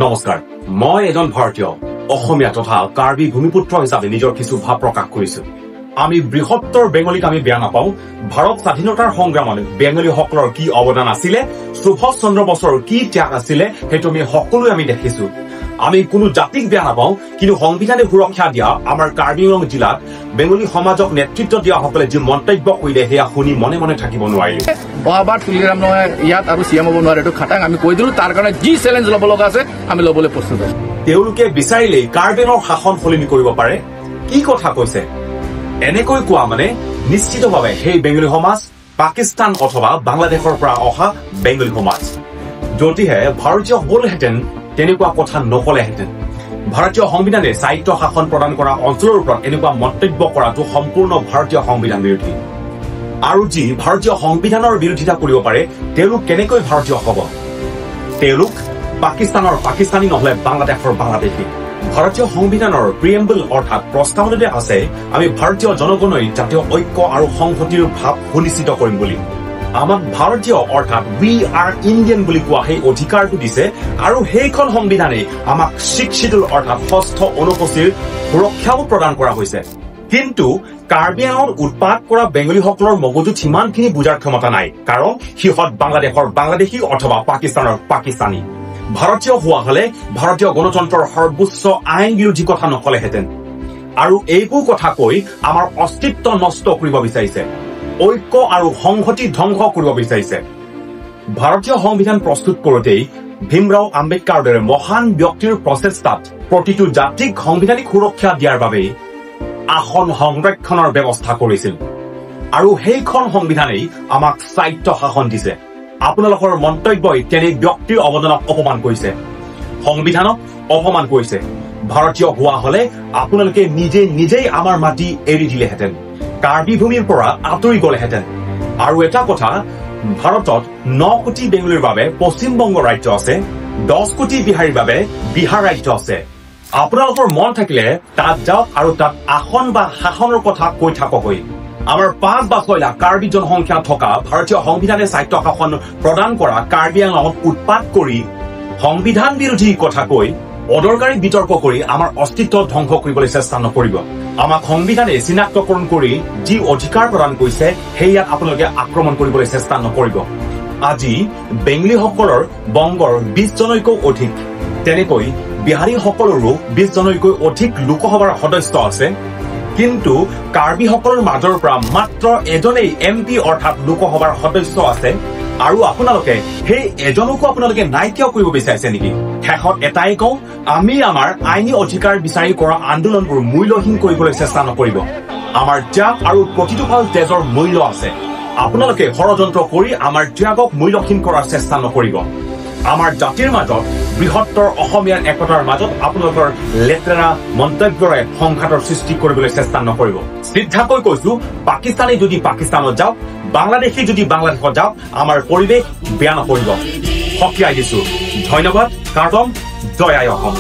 নমস্কাৰ, মই এজন ভাৰতীয় অসমীয়া তথা কাৰ্বি ভূমিপুত্ৰ হিচাপে নিজৰ কিছু ভাৱ প্ৰকাশ কৰিছো। আমি বৃহত্তৰ বেংগলীক আমি বেয়া নাপাওঁ। ভাৰত স্বাধীনতাৰ সংগ্ৰামত বেংগলীসকলৰ কি অৱদান আছিলে, সুভাষ চন্দ্ৰ বসুৰ কি ত্যাগ আছিলে, সেইটো আমি সকলোৱে আমি দেখিছো। আমি কোনো জাতিক বেয়া নাপাওঁ, কিন্তু সংবিধানে সুৰক্ষা দিয়া আমাৰ কাৰ্বি আংলং জিলাত বেংগলী সমাজক নেতৃত্ব দিয়াসকলে যি মন্তব্য কৰিলে সেয়া শুনি মনে মনে থাকিব নোৱাৰিলো। অহাবাৰ তুলিৰাম নহয় ইয়াত আৰু চি এম হ'ব নোৱাৰে, এইটো খাটাং আমি কৈ দিলো। তাৰ কাৰণে যি চেলেঞ্জ ল'ব লগা আছে আমি ল'বলৈ প্ৰস্তুত আছো। তেওঁলোকে বিচাৰিলেই কাৰ্বি আংলঙৰ শাসন সলনি কৰিব পাৰে। কি কথা কৈছে? এনেকৈ কোৱা মানে নিশ্চিতভাৱে সেই বেংগলী সমাজ পাকিস্তান অথবা বাংলাদেশৰ পৰা অহা বেংগলী সমাজ। যদিহে ভাৰতীয় হ'লহেঁতেন তেনেকুৱা কথা নকলেহেঁতেন। ভাৰতীয় সংবিধানে স্বায়ত্ত শাসন প্ৰদান কৰা অঞ্চলৰ ওপৰত এনেকুৱা মন্তব্য কৰাটো সম্পূৰ্ণ ভাৰতীয় সংবিধান বিৰোধী। আৰু যি ভাৰতীয় সংবিধানৰ বিৰোধিতা কৰিব পাৰে তেওঁলোক কেনেকৈ ভাৰতীয় হ'ব? তেওঁলোক পাকিস্তানৰ পাকিস্তানী নহলে বাংলাদেশৰ বাংলাদেশী। ভাৰতীয় সংবিধানৰ প্ৰিএম্বল অৰ্থাৎ প্ৰস্তাৱনাতে আছে আমি ভাৰতীয় জনগণই জাতীয় ঐক্য আৰু সংহতিৰ ভাৱ সুনিশ্চিত কৰিম বুলি। আমাক ভাৰতীয় অৰ্থাৎ we are Indian বুলি কোৱা সেই অধিকাৰটো দিছে আৰু সেইখন সংবিধানেই আমাক ছিক্স চিডিউল অৰ্থাৎ ষষ্ঠ অনুসূচীৰ সুৰক্ষাও প্ৰদান কৰা হৈছে। কিন্তু কাৰ্বি আংলঙত উৎপাত কৰা বেংগলীসকলৰ মগজুত সিমানখিনি বুজাৰ ক্ষমতা নাই, কাৰণ সিহঁত বাংলাদেশৰ বাংলাদেশী অথবা পাকিস্তানৰ পাকিস্তানী। ভাৰতীয় হোৱা হলে ভাৰতীয় গণতন্ত্ৰৰ সৰ্বোচ্চ আইন বিৰোধী কথা নকলেহেঁতেন। আৰু এইবোৰ কথা কৈ আমাৰ অস্তিত্ব নষ্ট কৰিব বিচাৰিছে, ঐক্য আৰু সংহতি ধ্বংস কৰিব বিচাৰিছে। ভাৰতীয় সংবিধান প্ৰস্তুত কৰোঁতেই ভীমৰাও আম্বেদকাৰৰ দৰে মহান ব্যক্তিৰ প্ৰচেষ্টাত প্ৰতিটো জাতিক সাংবিধানিক সুৰক্ষা দিয়াৰ বাবেই আসন সংৰক্ষণৰ ব্যৱস্থা কৰিছিল আৰু সেইখন সংবিধানেই আমাক স্বায়ত্ত শাসন দিছে। আপোনালোকৰ মন্তব্যই তেনে ব্যক্তিৰ অৱদানক অপমান কৰিছে, সংবিধানক অপমান কৰিছে। ভাৰতীয় হোৱা হলে আপোনালোকে নিজে নিজেই আমাৰ মাটি এৰি দিলেহেঁতেন, কাৰ্বি ভূমিৰ পৰা আঁতৰি গ'লেহেঁতেন। আৰু এটা কথা, ভাৰতত 9 কোটি বেংগলীৰ বাবে পশ্চিমবংগ ৰাজ্য আছে, 10 কোটি বিহাৰীৰ বাবে বিহাৰ ৰাজ্য আছে। আপোনালোকৰ মন থাকিলে তাত যাওক আৰু তাত আসন বা শাসনৰ কথা কৈ থাকগৈ। আমাৰ 5 বা 6 লাখ কাৰ্বি জনসংখ্যা থকা ভাৰতীয় সংবিধানে স্বায়ত্ত শাসন প্ৰদান কৰা কাৰ্বি আংলঙত উৎপাত কৰি সংবিধান বিৰোধী কথা কৈ অদৰকাৰী বিতৰ্ক কৰি আমাৰ অস্তিত্ব ধ্বংস কৰিবলৈ চেষ্টা নকৰিব। আমাক সংবিধানে চিনাক্তকৰণ কৰি যি অধিকাৰ প্ৰদান কৰিছে সেইয়াত আপোনালোকে আক্ৰমণ কৰিবলৈ চেষ্টা নকৰিব। আজি বেংগলীসকলৰ বংগৰ 20 জনতকৈও অধিক, তেনেকৈ বিহাৰীসকলৰো 20 জনতকৈ অধিক লোকসভাৰ সদস্য আছে, কিন্তু কাৰ্বিসকলৰ মাজৰ পৰা মাত্ৰ এজনেই এম পি অৰ্থাৎ লোকসভাৰ সদস্য আছে। আৰু আপোনালোকে সেই এজনকো আপোনালোকে নাইকিয়া কৰিব বিচাৰিছে নেকি? শেষত এটাই কওঁ, আমি আমাৰ আইনী অধিকাৰ বিচাৰি কৰা আন্দোলনবোৰ মূল্যহীন কৰিবলৈ চেষ্টা নকৰিব। আমাৰ ত্যাগ আৰু প্ৰতিটো ফাল তেজৰ মূল্য আছে। আপোনালোকে ষড়যন্ত্ৰ কৰি আমাৰ ত্যাগক মূল্যহীন কৰাৰ চেষ্টা নকৰিব। আমাৰ জাতিৰ মাজত বৃহত্তৰ অসমীয়াৰ একতাৰ মাজত আপোনালোকৰ লেতেৰা মন্তব্যৰে সংঘাতৰ সৃষ্টি কৰিবলৈ চেষ্টা নকৰিব। চিধাকৈ কৈছো, পাকিস্তানী যদি পাকিস্তানত যাওক, বাংলাদেশী যদি বাংলাদেশত যাওক, আমাৰ পৰিৱেশ বেয়া নকৰিব। সকীয়াই দিছো। ধন্যবাদ। কাৰ্টম জয় আই অসম।